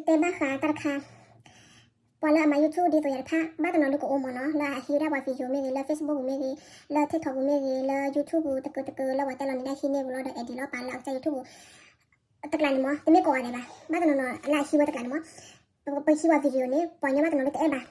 တဲဘၣ်ဃးတၢ်တခါ, ပှၤလၢအမၤ YouTube ဒ်သိးယၤတဖၣ် ဘၣ်တနီၤဒုကအိၣ်မ့ၢ်နီၤ, လၢအဟံးဒၣ်ပှၤ video မ့ၢ်ဂ့ၤ, လၢ Facebook ပူၤမ့ၢ်ဂ့ၤ, လၢ TikTok ပူၤမ့ၢ်ဂ့ၤ, လၢ YouTube ပူၤတကတၢၢ်တကတၢၢ် လၢပှၤတဲလီၤန့ၢ်ဒၣ်ဟံးန့ၢ်ပူၤလီၤဒီး edit လီၤပာ်လၢအကစၢ် YouTube ပူၤ တကျးန့ၣ်မ့ၢ်, တမ့ၢ်ကိးဂၤဒဲးဘၣ်, ဘၣ်တနီၤနီၤလၢအဟံးဝဲတကျးန့ၣ်မ့ၢ်, ပဟံးဝဲ video န့ၣ် ပှၤညီဘၣ်တနီၤဒုတအဲၣ်ဘၣ်,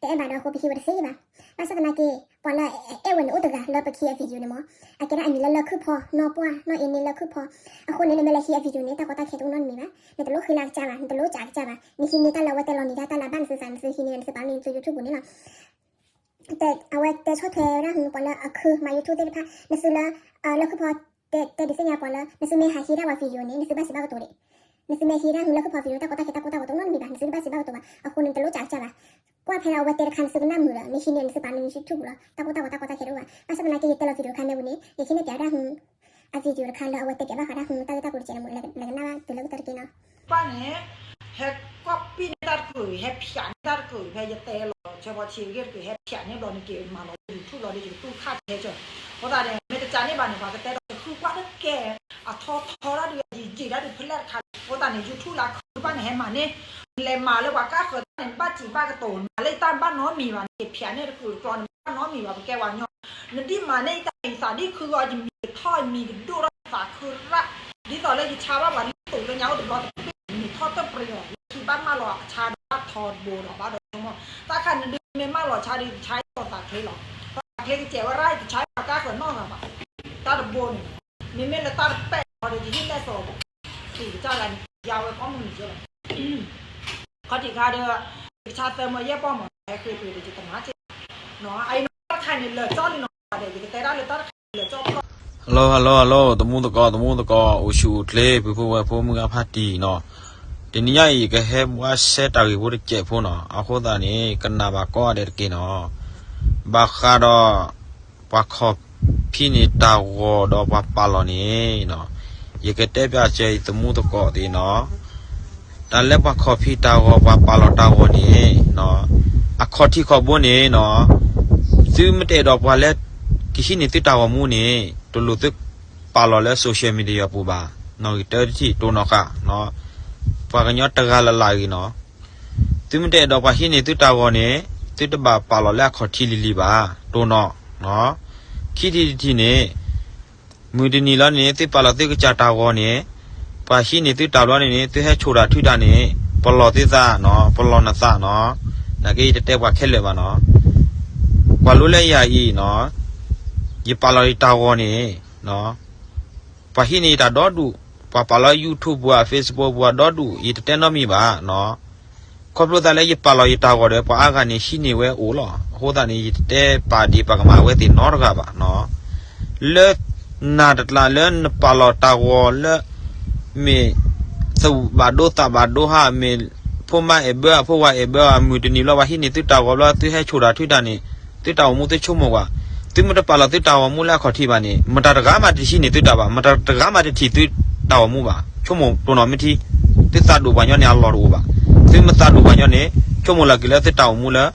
တအဲၣ်ဘၣ်ဒီးအဃိပဟံးဝဲတသ့ဘၣ်. ဘၣ်ဆၣ်သနာ်က့ ပှၤလၢအအဲၣ်ဝဲန့ၣ်အိၣ်တဂၤလၢပဟံးအ video န့ၣ်မ့ၢ်, အကဲဒၣ်အမံၤလၢလၢၢ်ခုၣ်ဖီ, နီၢ်ပှၢ် နီၢ်အ့န့လၢၢ်ခုၣ်ဖီ, အဃိန့ၣ် နမ့ၢ်လဲၤဟံးအ video န့ၣ် တၢ်ကီတၢ်ခဲတအိၣ်နီတမံၤဘၣ်, နတလိၣ်ဃ့လၢအကစၢ်ဘၣ်, နတလိၣ်စးအကစၢ်ဘၣ်, နဟံးန့ၢ်တၢ်လၢအဝဲတဲလီၤန့ၢ်ဒၣ်တၢ်လၢအဘၣ်နသုသး နသုဟံးန့ၢ် နသုပာ်လၢနသု YouTube ပူၤန့ၣ်လီၤ. အဝဲတဲဆီၣ်ထွဲဝဲဒၣ်ဟူပှၤလၢအခုမၤ YouTube သ့ၣ်တဖၣ် နသုလၢ လၢၢ်ခုၣ်ဖီ တဲဒုးသ့ၣ်ညါပှၤလၢ နသုမ့ၢ်ဟးဟံးဒၣ်ပှၤ video န့ၣ် နသုဘၣ်စံးဘၣ်ကတိၤဒံး, နသုမ့ၢ်ဟံးဒၣ်ဟူလၢၢ်ခုၣ်ဖီ video တၢ်ကီတၢ်ခဲတၢ်ကိၢ်တၢ်ဂီၤတအိၣ်နီတမံၤဘၣ်, နသုတဘၣ်စံးဘၣ်ကတိၤဘၣ်, အဃိန့ၣ် နတလိၣ်စးအကစၢ်ဘၣ်. ကွၢ်ဖဲလၢအဝဲတဲတခါ နသုကနၣ်မုာ်ဒီး နဟံးန့ၢ်နသုပာ်လၢန YouTube ပူၤလီၤ, တၢ်ကိၢ်တၢ်ဂီၤတၢ်ကီတၢ်ခဲတအိၣ်ဘၣ်. ဘၣ်ဆၣ်သနာ်က့ ယတဲလီၤ video တခါမ့ၢ်ပူၤန့ၣ် ယဟံးန့ၢ်ပၠးဒၣ်ဟူ အ video တခါလၢအဝဲတဲပၠးဘၣ်ဃးဒၣ်ဟူ တၢ်ဂ့ၢ်တၢ်ကျိၤတကဲးန့ၣ်မ့ၢ် လဲၤကနၣ်ဘၣ်တုၤလၢကတၢၢ်တက့ၢ်နီၤ. ပၢ်န့ၣ် ဟဲကွၢ်ပံၣ်န့ၢ်တၢ်တကုာ် ဟဲဖျးန့ၢ်တၢ်တကုာ် ဖဲယတဲလီၤ ဆၢဖီဆံးအဂ့ၢ်တကုာ် ဟဲဖျးန့ၢ်ဘျီန့ၣ် က့ၤမၤလီၤ YouTube လီၤဒီး ယကတူၢ်ခၣ်ထဲကၢၢ်. အဃိသတးန့ၣ် မ့ၢ်တကးန့ၣ်ဘၣ်န့ၣ် ပှၤကတဲဒီးဃုကွၢ်တကဲ အထီထီတၢ်ဒုး ယံာ်ယံာ်တၢ်ဒုးဖဲလဲၣ်တခါ. အဃိသတးန့ၣ် YouTube လၢခုပၢ်န့ၣ် ဟဲမၤန့ၢ် လဲၤမၤလၢပှၤကါဃၢၤတၢ်န့ၣ် ဘၣ်စံးဘၣ်ကတိၤ မၤလၢတၢ်ဘၣ်နီတမံၤဘၣ်န့ၣ် ယဖျးန့ၢ်တကုာ်တကျီန့ၣ် ဘၣ်နီတမံၤဘၣ် ပကဲဝဲညီ နဒ်မၤန့ၢ်ယတၢ်အံၤသးဒ်ခုဂီၤ ယမံၤကထီၣ် ယမံၤကဒိၣ်ထီၣ်သးခုရၣ် ဒ်သိးလၢယဆါဘၣ်ပှၤလၢတိၤလၢညါအိၣ်တဘျီတဘ့ၣ် မံၤထီၣ်တၢ်ပြံၤအီၤ ယခံဘၣ်မၢလီၤအဆါဒီးဘၣ်ထီတဘိဒီး ဘၣ်ဒီးဆိကမိၣ် တၢ်ခါနဒုးမ့ၢ်မၢလီၤဆါဒီး ယဆါယသးချ့လီၤ. သးချ့ကစဲးဝဲရၣ် ယတဆါပှၤကါဃၢၤနီတဂၤဘၣ်. တၢ်တဘိန့ၣ် မ့မ့ၢ်လၢတၢ်တပဲာ်ဃီဒီး ယဟ့ၣ်လဲၣ်စီၤ ထံၣ်ကစၢ်ဂၤန့ၣ် ယါဝဲကိးမုၢ်နံၤက့လီၤ. ခီၣ်ထံးခါဒီး ယကဆါသၢမၢယဲၢ်ပီၢ်မး ဟဲဃ့ပှ့ၤဒီးယတနါက့ အံၤနီၤ တၢ်တခါန့ၣ် လၢာ်ကၠီလံနီၤ ဒီးယကတဲဒၣ်လၢတၢ်တခါန့ၣ် လၢာ်ကၠီဖျီ Hello hello hello သမူသကိး သမူသကိး အိၣ်ဆူၣ်အိၣ်ချ့ ပုၢ်ဖိဝဲၢ်ဖိ မုၢ်ဂၤဖါတံၢ်နီၤ. တနံၤညါအံၤ ယကဟဲဘှါရှဲတၢ်ဂ့ၢ်ဖိတစဲးဖိနီၤ. အဃိသတးန့ၣ် ကနၣ်ဘၣ်ကိးဂၤဒဲးတက့ၢ်နီၤ. ဘၣ်ဃးဒီး ပှၤခီၣ်ဖံးန့ၢ်တၢ်ဂီၤဒီးပှၤပာ်လီၤန့ၣ်နီၤ, ယကတဲပျးစၢၤယသမူသကိးသ့ၣ်နီၤ. တၢ်လၢပှၤခီၣ်ဖံးတၢ်ဂီၤ ပှၤပာ်လီၤတၢ်ဂီၤန့ၣ်နီၤ, အခီၣ်ထံးခီၣ်ဘိန့ၣ်နီၤ, သုမ့ၢ်တအဲၣ်ဒိးပှၤလၢ ကဟံးန့ၢ်သုတၢ်ဂီၤမူန့ၣ် တလိၣ်သုပာ်လီၤလၢ social media ပူၤဘၣ်. နီၣ်ဂံၢ်တၢတထံၣ် တိၢ်နီၣ်ဃာ်နီၤ, ပှၤကညီတဂၤလၢ်လၢ်ဂ့ၤနီၤ. သုမ့ၢ်တအဲၣ်ဒိးပှၤဟံးန့ၢ်သုတၢ်ဂီၤန့ၣ် သုတဘၣ်ပာ်လီၤလၢအခီၣ်ထံးလံၤလံၤဘၣ်, တိၢ်နီၣ်နီၤ. ခံထံၣ်တထံၣ်န့ၣ် မုၢ်တနံၤလီၤန့ၣ် သုပာ်လီၤသုကစၢ်တၢ်ဂီၤန့ၣ် ပှၤဟံးန့ၢ်သုတၢ်ဘျီန့ၣ်န့ၣ် သုဟဲဆိၣ်တၢ်ထုတၢ်န့ၣ် ပလီၢ်သုသးနီၤ, ပလီၢ်နသးနီၤ. နာ်က့ယတတဲပှၤခဲလၢာ်ဘၣ်နီၤ. ပှၤလိလၢယၤအံၤနီၤ, ယပာ်လီၤယတၢ်ဂီၤန့ၣ် ပှၤဟံးန့ၢ်ယတၢ်ဒီဒူၣ်, ပှၤပာ်လီၤ YouTube ပူၤ Facebook ပူၤဒီဒူၣ် ယတတဲနီတမံၤဘၣ်နီၤ. ခီဖျိသးလၢယပာ်လီၤယတၢ်ဂီၤဒီး ပှၤအါဂၤန့ၣ်ဟံးန့ၢ်ဝဲအိၣ်လီၤ. အဃိသတးန့ၣ် ယတတဲပာ်ဒ်ပှၤကမၤဝဲသ့ၣ်နီတဂၤဘၣ်နီၤ. လၢနၤတကျါလၢနပာ်လီၤတၢ်ဂီၤလၢ မ့ၢ်သူၣ်ဘၣ်ဒိသးဘၣ်ဒိဟါ မ့ၢ်ဖိမါအဲၣ်ဘၢဧါ ဖိဝၤအဲၣ်ဘၢဧါ မုၢ်တနံၤလီၤ ပှၤဟံးန့ၢ်သုတၢ်ဂီၤဘျီ သုဟဲဆိၣ်တၢ်ထုတၢ်န့ၣ် သုတၢ်အိၣ်မူသုဆိကမိၣ်ကွၢ်, သုမ့ၢ်တပာ်လီၤသုတၢ်ဂီၤမူလၢအခီၣ်ထံးဘၣ်န့ၣ် မတၤတဂၤမးတဟံးန့ၢ်သုတၢ်ဘၣ်, မတၤတဂၤမးတထံၣ်သုတၢ်ဂီၤမူဘၣ်, ဆိကမိၣ်တိၢ်နီၣ်မ့ၢ်ထံ, သုသးဒိၣ်ပှၤညီန့ၣ်အလီၢ်တအိၣ်ဘၣ်, သုမ့ၢ်သးဒိၣ်ပှၤညီန့ၣ် ဆိကမိၣ်လီၤက့ၤလၢသုတၢ်အိၣ်မူလၢ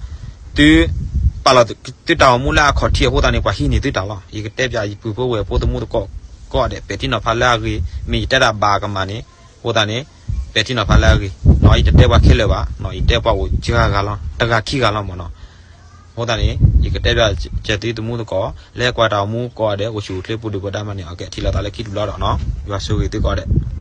သု ပာ်လီၤသုတၢ်ဂီၤမူလၢအခီၣ်ထံးအဃိသတးန့ၣ် ပှၤဟံးန့ၢ်သုတၢ်လီၤ. ယကတဲပျးယပုၢ်ဖိဝဲၢ်ဖိ သမူသကိး ကိးဂၤဒဲး ပဲာ်ထံနီၤဖးလၢအဂ့ၤ, မ့ၢ်ယတဲတၢ်ဘၣ်ကမၣ်န့ၣ် အဃိသတးန့ၣ် ပဲာ်ထံနီၤဖးလၢအဂ့ၤ, ယတတဲပှၤခဲလၢာ်ဘၣ်, ယတဲပှၤအိၣ်စှၤဂၤလီၤ, တဂၤခံဂၤလီၤမ့ၢ်နီၤ. အဃိသတးန့ၣ် ယကတဲပျးစၢၤသုသမူသကိး လၢကွၢ်တၢ်အိၣ်မူကိးဂၤဒဲး အိၣ်ဆူၣ်အိၣ်ချ့ပူၤဒုၣ်ပူၤဒါမးန့ၣ် အကဲထံၣ်လိာ်သးလၢခံတဘျီဒီးနီၤ, ယွၤဆိၣ်ဂ့ၤသုကိးဂၤဒဲး